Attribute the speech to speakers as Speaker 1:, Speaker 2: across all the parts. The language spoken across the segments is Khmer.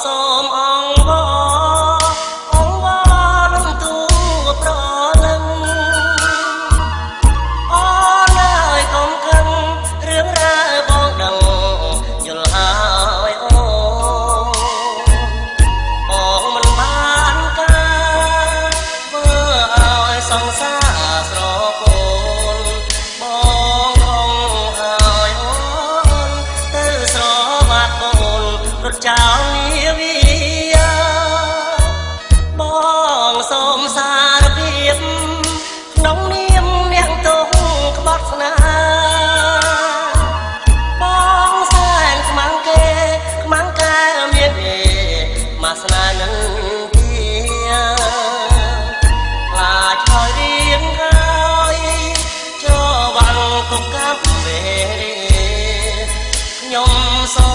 Speaker 1: សូមអង្វរអង្វរនឹងទូប្រលឹងអូនអើយកុំខឹងរឿងរ៉ាវបងដឹងយល់ហើយអូបងមិនបានការធ្វើឲ្យសង្សារស្រពោនបងខំហើយអូនទៅស្រវាត់បងរត់ចោលនាវីបងសូមសារភាពក្នុងនាមអ្នកទោសក្បត់ស្នេហ៍បងសែនខ្មាំងគេខ្មាំងកែមានគេមកស្នេហ៍នឹងទាខ្លាចហើយរៀងហើយចូលវ៉ាន់ទុកកម្មវេរាខ្ញុំសូ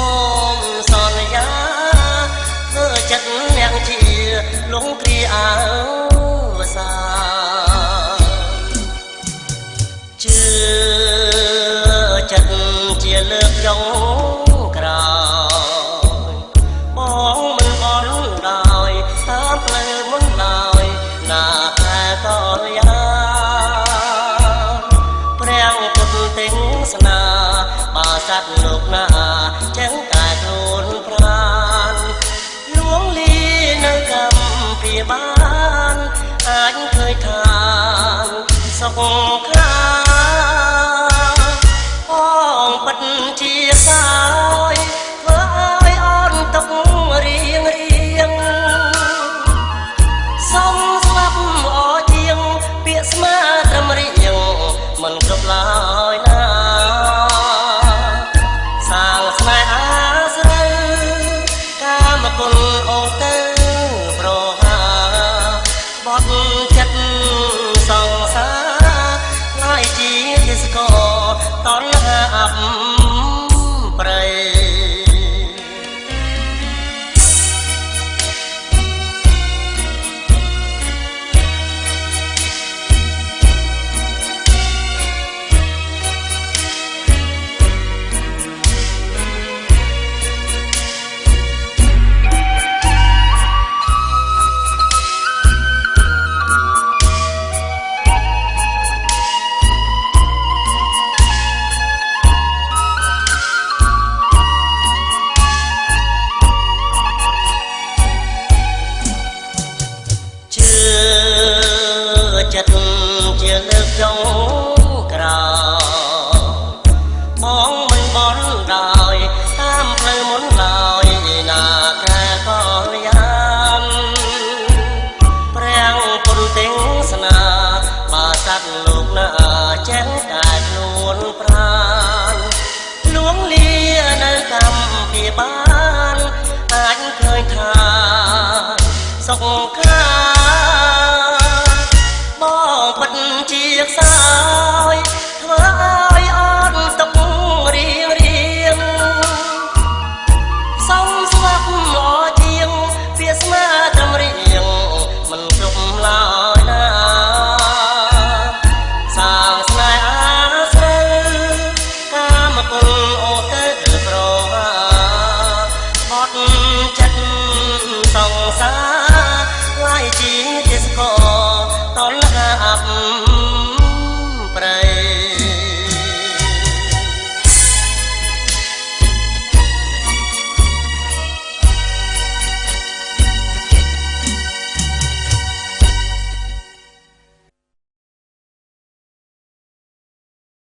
Speaker 1: មសន្យាធ្វើចិត្តអ្នកជាលងគ្រាអើសាជឿចិត្តជាលើកចុងក្រោយបងមិនបនដោយតាមផ្លូវមុនឡើយណាតែតលយាព្រះពុទ្ធទេសនាបើសត្វលោកណាចឹងតែខ្លួនប្រានលួងលីនៅកម្ពីបានអាចឃើញឋានសុខខាបងពិតជាសាយធ្វើឲ្យអូនទុករៀងរៀងសុំស្លាប់អជាងពាក្យស្មាត្រឹមរៀងមិនគ្រប់ឡើយណាសាងស្នេហាស្រូវកាមគុណអូទៅប្រហាបត់ចិត្តសង្សារខ្លាយជាទេសកតណ្ហាអបប្រៃជឿចិត្តជាលើកចុងក្រោយបងមិនបនដោយតាមផ្លូវមុនឡើយណាកែកលយានព្រះពុទ្ធទេសនាបើសត្វលោកណាចេះតែខ្លួនប្រានលួងលានៅកម្ពីបានអាចឃើញថាសុខខាបងពិតជាខ្សោយធ្វើឲ្យអូនទុករៀងរៀងសុំស្លាប់អជាងពាក្យស្មាត្រឹមរៀងមិនគ្រប់ឡើយណាសាងស្នេហាស្រូវកាមគុណអូទៅប្រហាបត់ចិត្តសង្សារឡាយជាទេសកតណ្ហាអប